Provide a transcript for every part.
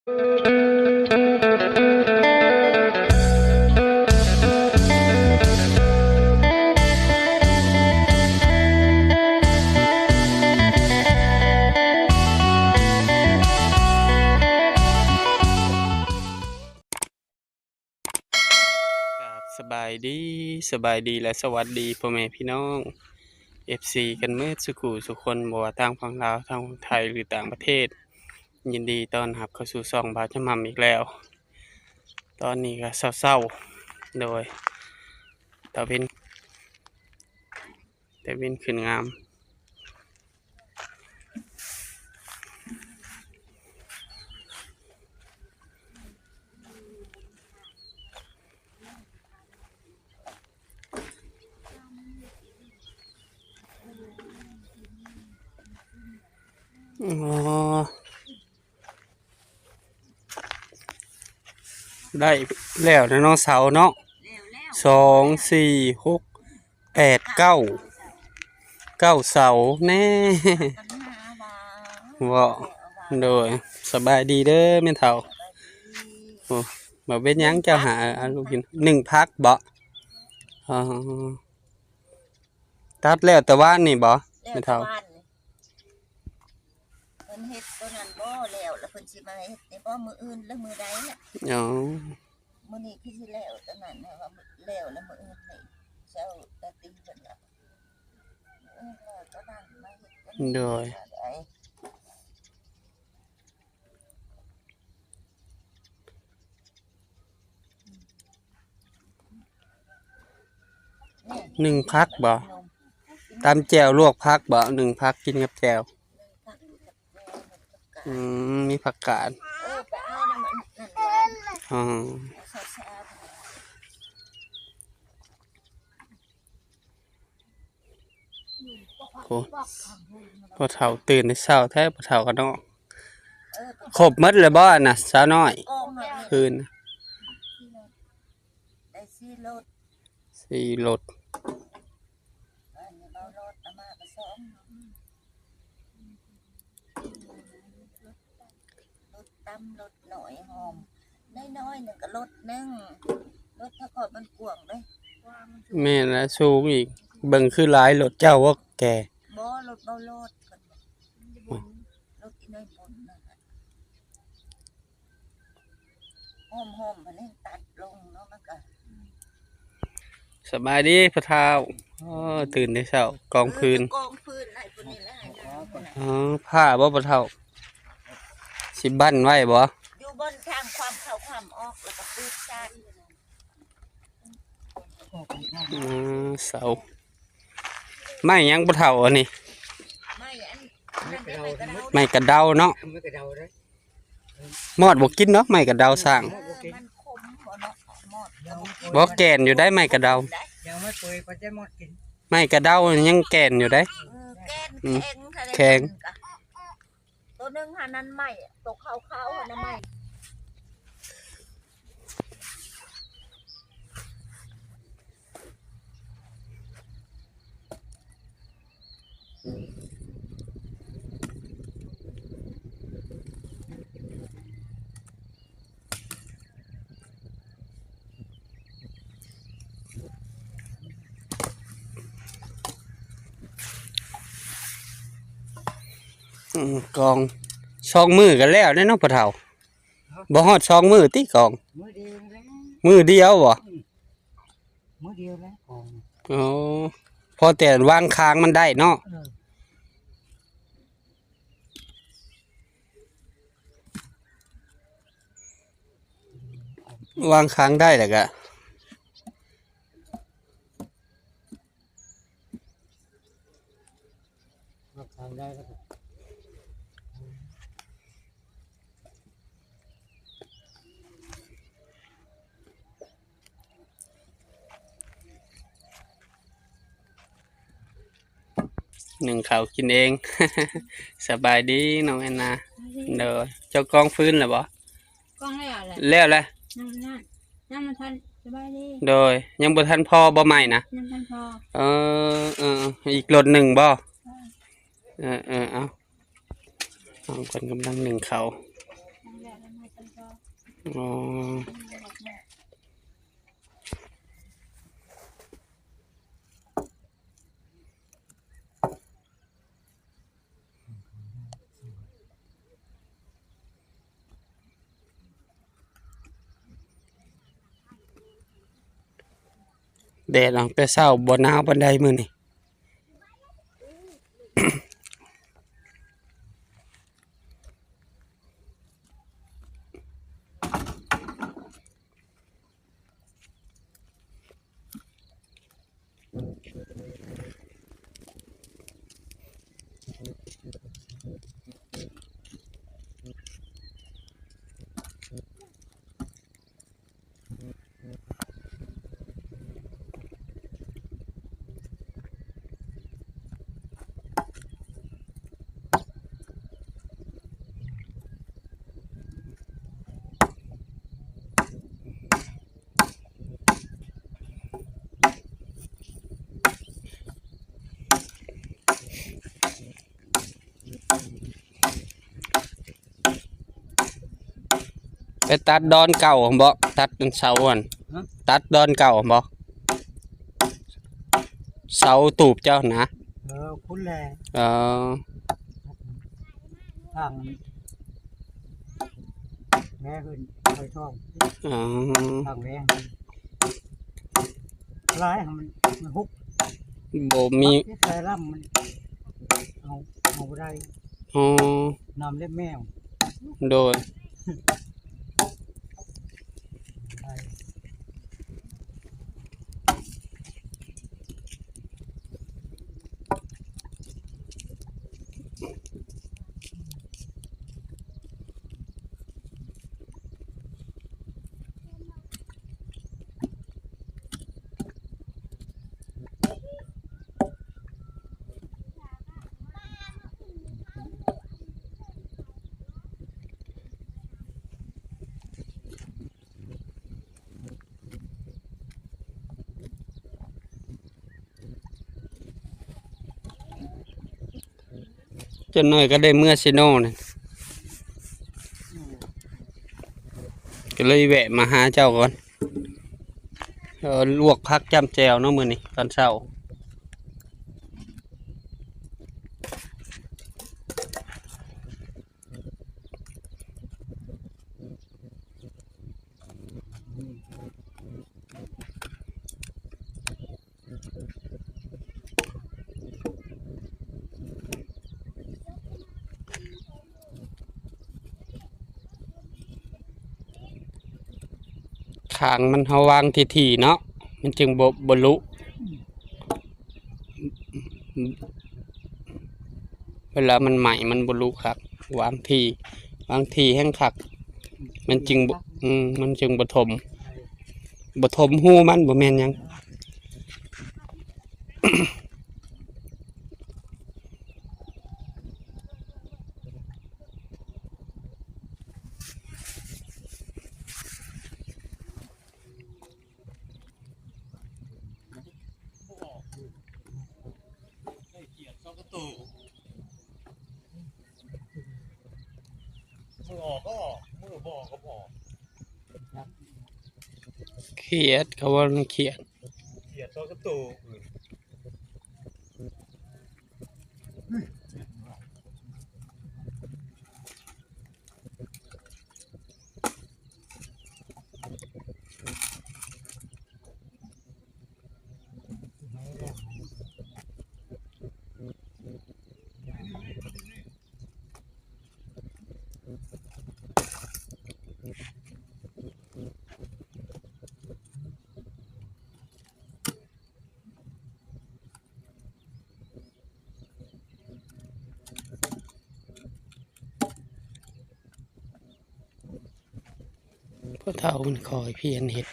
ກາບສະບາຍດີ, ສະບາຍດີ ແລະ ສະຫວັດດີພໍ່ແມ່ພີ່ນ້ອງ ເອັຟຊີ ກັນໝົດສູ່ຄູ່ສູ່ຄົນ, ບໍ່ວ່າທາງຝັ່ງລາວ, ທາງໄທ ຫຼື ຕ່າງປະເທດ. ຍິນດີຕ້ອນຮັບເຂົ້າສູ່ຊ່ອງບ່າວຈຳໝ່ຳອີກແລ້ວ. ຕອນນີ້ກໍເຊົ້າໆ ໂດຍ ຕາເວັນ ແຕ່ເວັນຂຶ້ນງາມ. ອໍ ໄດ້ແລ້ວນະເນາະ ເສົາເນາະ ສອງ ສີ່ ຫົກ ແປດ ເກົ້າ ເກົ້າເສົາແນ່ ເວົ້າ ໂດຍ ສະບາຍດີເດີແມ່ເຖົ້າ. ໂອ້ ບໍ່ເປັນຫຍັງ ເຈົ້າຫາ ອາ ລູກກິນ ໜຶ້ງຜັກເບາະ? ອໍ ຕັດແລ້ວແຕ່ວານນີ້ບໍ ແມ່ເຖົ້າ? ເພິ່ນເຮັດໂຕນັ້ນບໍ່ແລ້ວ ແລ້ວເພິ່ນຊິມາເຮັດນີ້ບໍ່ ມື້ອື່ນຫຼືມື້ໃດລະ? ອໍ ມື້ນີ້ຄືຊິແລ້ວໂຕນັ້ນ ວ່າແລ້ວລະມື້ອື່ນນີ້ ເຈົ້າຕາຕີເພິ່ນລະ ມື້ອື່ນລະກໍນັ່ງມາເຮັດໂຕນີ້ ໂດຍ. ໜຶ້ງຜັກບໍ? ຕຳແຈ່ວລວກຜັກບໍ? ໜຶ້ງຜັກກິນກັບແຈ່ວ. ອືມ ມີຜັກກາດ. ອໍ ໂອ້ ພໍ່ເຖົ້າຕື່ນແຕ່ເຊົ້າແທ້ ພໍ່ເຖົ້າກັບນ້ອງ. ເອີ ຄົບໝົດແລ້ວບໍ່ອັນນະ ສາວນ້ອຍ? ຄືນ ໄດ້ສີ່ລົດ ສີ່ລົດ ອັນນີ້ເບົາລົດເອົາມາກໍສອງ ລົດຕຳ ລົດນ້ອຍຫອມ ນ້ອຍໆ ໜຶ່ງກໍລົດໜຶ່ງ ລົດເຂົາກໍມັນກວ້າງເດ້. ແມ່ນລະ ສູງອີກ ເບິ່ງຄືຫຼາຍລົດເຈົ້າບໍ່ແກ່? ບໍ່ ລົດເບົາລົດ ອືມ ລົດອີນ້ອຍບຸນນັ້ນນະ ໂຮມໆ ບັດນີ້ຕັດລົງເນາະ ມັນກໍ ສະບາຍດີພໍ່ເຖົ້າ. ອໍ ຕື່ນແຕ່ເຊົ້າ ກອງຟືນ ເອີ ກອງຟືນໃຫ້ຜູ້ນີ້ແຫຼະ. ອໍ ຜ້າບໍ່ພໍ່ເຖົ້າ? ຊິບັ້ນໄວ້ບໍ່? ຢູ່ບ່ອນທາງຄວາມເຂົ້າຄວາມອອກ ແລ້ວກໍປືດຊາດ. ອືມ ເສົາ ໄມ້ຫຍັງພໍ່ເຖົ້າອັນນີ້? ໄມ້ອັນນັ້ນເດ້ ໄມ້ກະເດົາ ໄມ້ກະເດົາເນາະ ໄມ້ກະເດົາເດ້. ມອດບໍ່ກິນດອກ ໄມ້ກະເດົາສ້າງ ເອີ ມັນຂົມບໍ່ເນາະ ມອດກໍບໍ່ກິນ. ບໍ່ ແກ່ນຢູ່ໄດ໋ ໄມ້ກະເດົາ ດຽວມາເປີຍກໍຈະມອດກິນ. ໄມ້ກະເດົາຍັງແກ່ນຢູ່ໄດ໋. ເອີ ແກ່ນ ອືມ ແຂງ ແຂງ ໂຕໜຶ່ງຫັ້ນນັ້ນໄມ້ ໂຕຂາວໆຫັ້ນນະໄມ້. ອືມ ກອງ ສອງມື້ກໍແລ້ວເດ້ເນາະພໍ່ເຖົ້າ. ຮະ? ບໍ່ຮອດສອງມື້ຕິກອງ? ມື້ດຽວແລ້ວ ມື້ດຽວບໍ? ອືມ ມື້ດຽວແລ້ວກອງ. ອໍ ພໍແຕ່ວາງຄາງມັນໄດ້ເນາະ. ເອີ ວາງຄາງໄດ້ແລ້ວກະ ວາງຄາງໄດ້ແລ້ວກະ ໜຶ້ງເຂົ້າກິນເອງ. ສະບາຍດີນ້ອງແອນນາ. ໂດຍ ເຈົ້າກອງຟືນແລ້ວບໍ່? ກອງແລ້ວແຫຼະ ແລ້ວແຫຼະ. ຍັງ ຍັງ ຍັງບໍ່ທັນ. ສະບາຍດີ. ໂດຍ ຍັງບໍ່ທັນພໍບໍ່ໄມ້ນະ? ຍັງບໍ່ທັນພໍ. ເອີ ເອີ ອີກລົດໜຶ່ງບໍ່? ເອີ ເອີ ເອີ ເອົາ ນ້ອງເພິ່ນກຳລັງໜຶ້ງເຂົ້າ. ຍັງແລ້ວ. ອໍ ແດດອອກແຕ່ເຊົ້າ ບໍ່ໜາວປານໃດມື້ນີ້. ໄປຕັດດອນເກົ່າຫັ້ນບໍ? ຕັດອັນເສົາຫັ້ນ. ຮະ? ຕັດດອນເກົ່າຫັ້ນບໍ? ເສົາຕູບເຈົ້ານະ? ເອີ ຄຸນແຫຼະ. ເອີ ທາງແມ່ເພິ່ນໄປທ່ອງ. ອໍ ທາງແມ່ ຫຼາຍ ມັນ ມັນຫົກ ບໍ່ມີ ແຕ່ລຳມັນເອົາ ເອົາບໍ່ໄດ້. ອໍ ນ້ຳເລັບແມວ. ໂດຍ. ຈັກໜ້ອຍກໍໄດ້ເມືອເຊໂນນີ້ ກໍເລີຍແວະມາຫາເຈົ້າກ່ອນ. ເອີ ລວກຜັກຈ້ຳແຈ່ວເນາະ ມື້ນີ້ຕອນເຊົ້າ. ຂ້າງມັນເຮົາວາງຖີ່ໆເນາະ ມັນຈຶ່ງບໍ່ ບໍ່ລຸ. ເວລາມັນໄໝ້ມັນບໍ່ລຸຄັກ ວາງຖີ່ ວາງຖີ່ແຮງຄັກ ມັນຈຶ່ງບໍ່ ອືມ ມັນຈຶ່ງບໍ່ຖົມ ບໍ່ຖົມຮູມັນ ບໍ່ແມ່ນຫຍັງ. ຂຽດ ເຂົາວ່າຂຽດ ຂຽດສອງສາມໂຕ. ພໍ່ເຖົ້າເພິ່ນຄອຍພຽນເຮັດ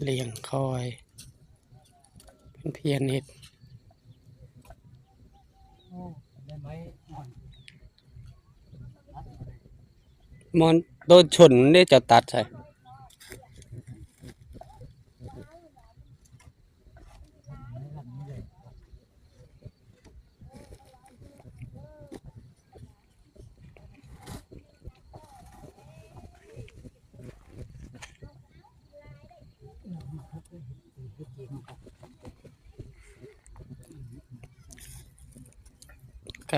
ລ້ຽງຄວາຍ ເພິ່ນພຽນເຮັດ. ໂອ້ ໄດ້ໄມ້ອ່ອນ ມ່ອນໂຕຊົນເດ້ ເຈົ້າຕັດໃສ່. ໄ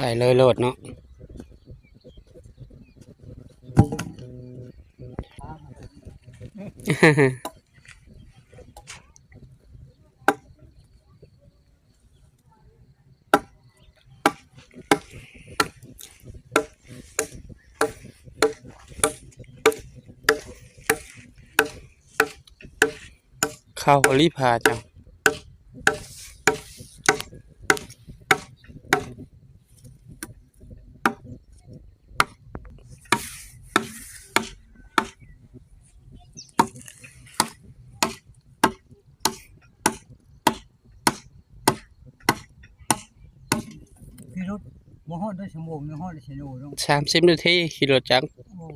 ໄປເລີຍໂລດເນາະ. ເຂົ້າລີພາຈັ່ງ ຂີ່ລົດບໍ່ຮອດໄດ້ຊົ່ວໂມງໜຶ່ງ ຮອດໄດ້ຊະໂນເນາະ. ສາມສິບນາທີຂີ່ລົດຈັກ. ໂອ້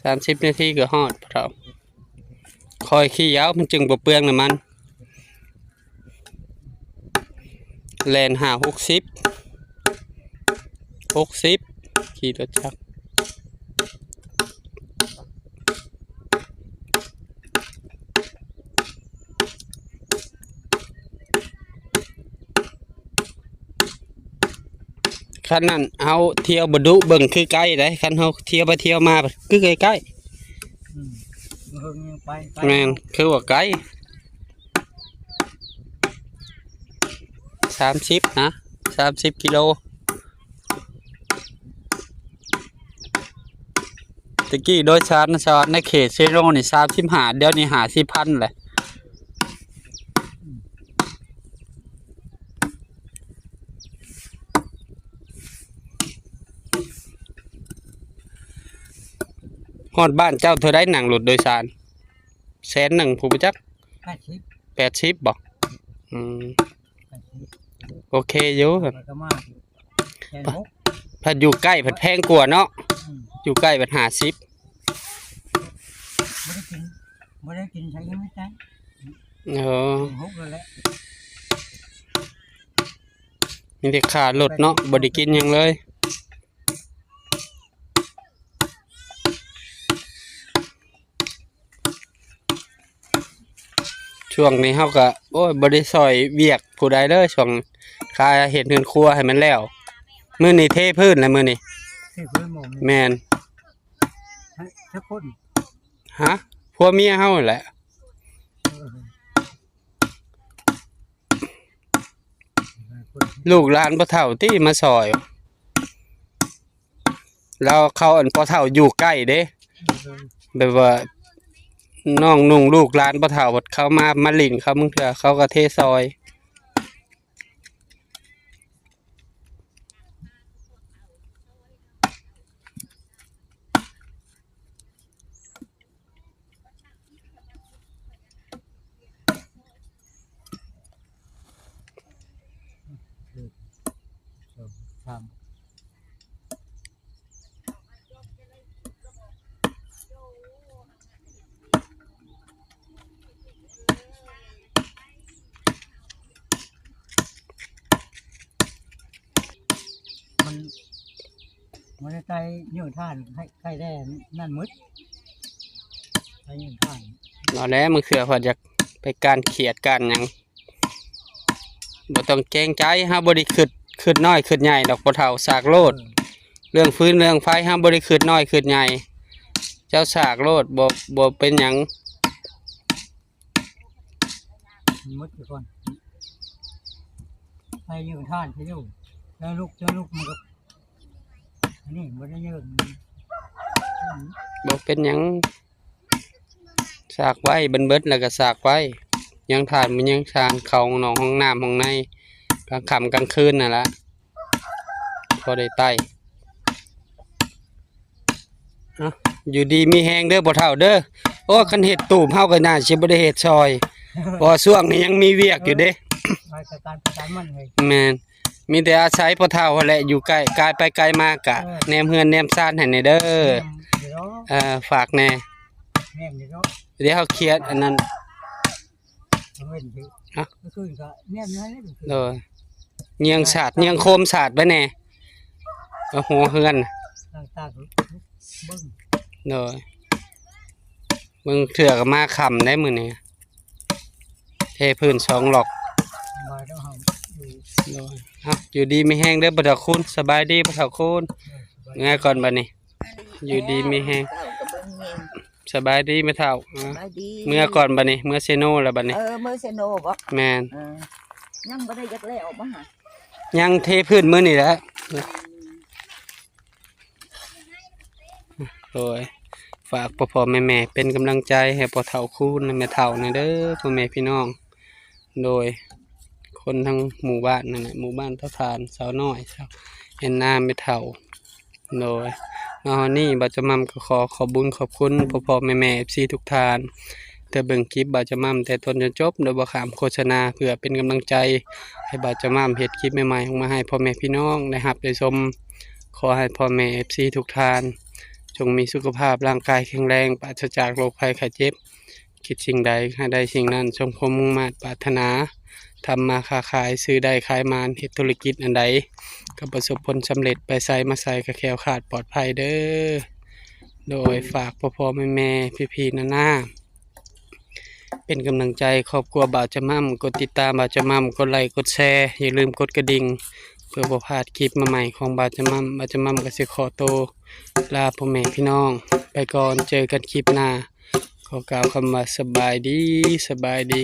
ສາມສິບນາທີກໍຮອດ ພໍ່ເຖົ້າ. ຄ່ອຍຂີ່ເອົາ ມັນຈຶ່ງບໍ່ເປືອງນ້ຳມັນ. ແລ່ນຫ້າຫົກສິບ ຫົກສິບ ຂີ່ລົດຈັກ. ຄັນນັ້ນເຮົາທ່ຽວບໍ່ດຸ ເບິ່ງຄືໃກ້ເດ້. ຄັນເຮົາທ່ຽວໄປທ່ຽວມາຄືໃກ້ໆ. ອືມ ເບິ່ງຍັງໄປ ໄປ ແມ່ນ ຄືວ່າໄກ ສາມສິບນະ ສາມສິບກິໂລ. ແຕ່ກີ້ໂດຍສານສະຫວັດໃນເຂດເຊໂນນີ້ສາມສິບຫ້າ ດຽວນີ້ຫ້າສິບພັນແຫຼະ. ຮອດບ້ານເຈົ້າເທົ່າໃດ ນັ່ງລົດໂດຍສານ? ແສນໜຶ່ງພຸ້ນບໍ່ຈັກ. ແປດສິບ ແປດສິບບໍ? ອືມ ແປດສິບ ໂອເຄຢູ່. ແລ້ວກໍມາແສນຫົກ ພັດຢູ່ໃກ້ພັດແພງກວ່າເນາະ. ອືມ ຢູ່ໃກ້ພັດຫ້າສິບ. ບໍ່ໄດ້ກິນ ບໍ່ໄດ້ກິນໃສຍັງໄດ້ໃຊ້. ເອີ ແສນຫົກແລ້ວແຫຼະ ມີແຕ່ຄ່າລົດເນາະ ບໍ່ໄດ້ກິນຫຍັງເລີຍ. ຊ່ວງນີ້ເຮົາກໍ ໂອ້ຍ ບໍ່ໄດ້ຊ່ອຍວຽກຜູ້ໃດເລີຍ ຊ່ວງຄາເຮັດເຮືອນຄົວໃຫ້ມັນແລ້ວ. ມື້ນີ້ເທພື້ນແຫຼະ ມື້ນີ້. ເທພື້ນໝ່ອງນີ້ ແມ່ນ. ໃຫ້ຈັກຄົນ? ຮະ? ຜົວເມຍເຮົາຫັ້ນແຫຼະ. ເອີ ລູກຫຼານພໍ່ເຖົ້າຕິມາຊ່ອຍ. ແລ້ວເຂົາ ອັນ ພໍ່ເຖົ້າຢູ່ໃກ້ເດ້ ແບບວ່ານ້ອງນຸ່ງລູກຫຼານພໍ່ເຖົ້າເຂົາມາ ມາຫຼິ້ນເຂົາ ບາງເທື່ອເຂົາກໍເທຊ່ອຍ. ມັນ ບໍ່ໄດ້ໄຕ່ເຫຍື້ອຖ່ານ ໄຕ່ ໄຕ່ແດ່ນັ້ນໝົດ ໄຕ່ເຫຍື້ອຖ່ານ. ເອົາແຫຼະ ບາງເທື່ອເພິ່ນຢາກໄປການຂຽດການຫຍັງ ບໍ່ຕ້ອງເກງໃຈ. ເຮົາບໍ່ໄດ້ຄິດ ຄິດນ້ອຍຄິດໃຫຍ່ດອກ ພໍ່ເຖົ້າ ສາກໂລດ. ເອີ ເລື່ອງຟືນເລື່ອງໄຟ ເຮົາບໍ່ໄດ້ຄິດນ້ອຍຄິດໃຫຍ່. ເຈົ້າສາກໂລດ ບໍ່ ບໍ່ເປັນຫຍັງ. ໝົດໄປກ່ອນ ໃສ່ຢູ່ທານໄປຢູ່ ເຈົ້າລຸກ ເຈົ້າລຸກ ມັນກໍ ອັນນີ້ບໍ່ໄດ້ເຍີ້ນ. ບໍ່ເປັນຫຍັງ ສາກໄວ້ ເບິດໆ ແລ້ວກໍສາກໄວ້ ຍັງທານ ມັນຍັງສ້າງເຂົ້າຫ້ອງນອນ ຫ້ອງນ້ຳ ຫ້ອງໃນ ກາງຄ່ຳກາງຄືນນັ້ນລະ. ພໍໄດ້ໄຕ້. ເອົ້າ ຢູ່ດີມີແຮງເດີພໍ່ເຖົ້າເດີ. ໂອ້ ຄັນເຮັດຕູບເຮົາກໍໜ້າຊິບໍ່ໄດ້ເຮັດຊ່ອຍ ເພາະວ່າຊ່ວງນີ້ຍັງມີວຽກຢູ່ເດ້. ເອີ ໄປການໄປການມັນເລີຍ. ແມ່ນ ມີແຕ່ອາໄສພໍ່ເຖົ້າຫັ້ນແຫຼະ ຢູ່ໃກ້ ກາຍໄປກາຍມາກະ ເອີ ແນມເຮືອນແນມຊານໃຫ້ແດ່ເດີ. ແນມຢູ່ດອກ. ເອີ ຝາກແດ່ ແນມຢູ່ດອກ. ດຽວເຮົາຄຽດອັນນັ້ນ ເຫັນຢູ່ ຮະ? ມື້ຄືນກໍແນມຢູ່ຫັ້ນແຫຼະ. ໂດຍ ເຍືອງສາດ ເຍືອງໂຄມສາດໄວ້ແດ່ ເອົາຫົວເຮືອນ. ຕ່າງໆ ເບິ່ງ ໂດຍ ບາງເທື່ອກໍມາຄ່ຳໄດ໋ມື້ນີ້ ເທພື້ນສອງລັອກ. ໂດຍ. ເອົາ ຢູ່ດີມີແຮງເດີພໍ່ເຖົ້າຄູນ. ສະບາຍດີພໍ່ເຖົ້າຄູນ. ເມືອກ່ອນບັດນີ້ ຢູ່ດີມີແຮງ. ເຈົ້າກໍເບິ່ງແຍງ. ສະບາຍດີແມ່ເຖົ້າ. ສະບາຍດີ. ເມືອກ່ອນບັດນີ້ ເມືອເຊໂນແລ້ວບັດນີ້. ເອີ ເມືອເຊໂນບໍ? ແມ່ນ. ເອີ ຍັງບໍ່ໄດ້ຈັກແລ້ວບໍ່ຫາ? ຍັງເທພື້ນມື້ນີ້ແຫຼະ. ໂດຍ ຝາກພໍ່ໆແມ່ໆເປັນກຳລັງໃຈໃຫ້ພໍ່ເຖົ້າຄູນ ແລະ ແມ່ເຖົ້າແດ່ເດີພໍ່ແມ່ພີ່ນ້ອງ. ໂດຍ ຄົນທັງໝູ່ບ້ານນັ້ນແຫຼະ ໝູ່ບ້ານຕາທ່ານ ສາວນ້ອຍ ແອນນາ ແມ່ເຖົ້າ. ໂດຍ ມາຮອດນີ້ບ່າວຈະໝ່ຳກໍຂໍຂອບບຸນຂອບຄຸນພໍ່ໆແມ່ໆ ເອັຟຊີ ທຸກທ່ານ ທີ່ເບິ່ງຄລິບບ່າວຈະໝ່ຳແຕ່ຕົ້ນຈົນຈົບ ໂດຍບໍ່ຂ້າມໂຄສະນາ ເພື່ອເປັນກຳລັງໃຈໃຫ້ບ່າວຈະໝ່ຳເຮັດຄລິບໃໝ່ໆອອກມາໃຫ້ພໍ່ແມ່ພີ່ນ້ອງໄດ້ຮັບໄດ້ຊົມ. ຂໍໃຫ້ພໍ່ແມ່ ເອັຟຊີ ທຸກທ່ານ ຈົ່ງມີສຸຂະພາບຮ່າງກາຍແຂງແຮງ ປາສະຈາກໂລກໄພໄຂ້ເຈັບ. ຄິດສິ່ງໃດໃຫ້ໄດ້ສິ່ງນັ້ນ ສົມຄວາມມຸ່ງມາດປາດຖະໜາ. ທຳມາຄ້າຂາຍ ຊື້ໄດ້ຂາຍໝານ ເຮັດທຸລະກິດອັນໃດກໍປະສົບຜົນສຳເລັດ ໄປໃສມາໃສກໍແຄ້ວຄາດປອດໄພເດີ. ໂດຍ ຝາກພໍ່ໆແມ່ໆ ພີ່ໆນ້າໆ ເປັນກຳລັງໃຈຄອບຄົວບ່າວຈະໝ່ຳ ກົດຕິດຕາມບ່າວຈະໝ່ຳ ກົດໄລກົດແຊ ຢ່າລືມກົດກະດິ່ງ ເພື່ອບໍ່ພາດຄລິບໃໝ່ໆຂອງບ່າວຈະໝ່ຳ. ບ່າວຈະໝ່ຳກໍຊິຂໍໂຕລາພໍ່ແມ່ພີ່ນ້ອງໄປກ່ອນ ເຈີກັນຄລິບໜ້າ. ຂໍກ່າວຄຳວ່າສະບາຍດີ ສະບາຍດີ.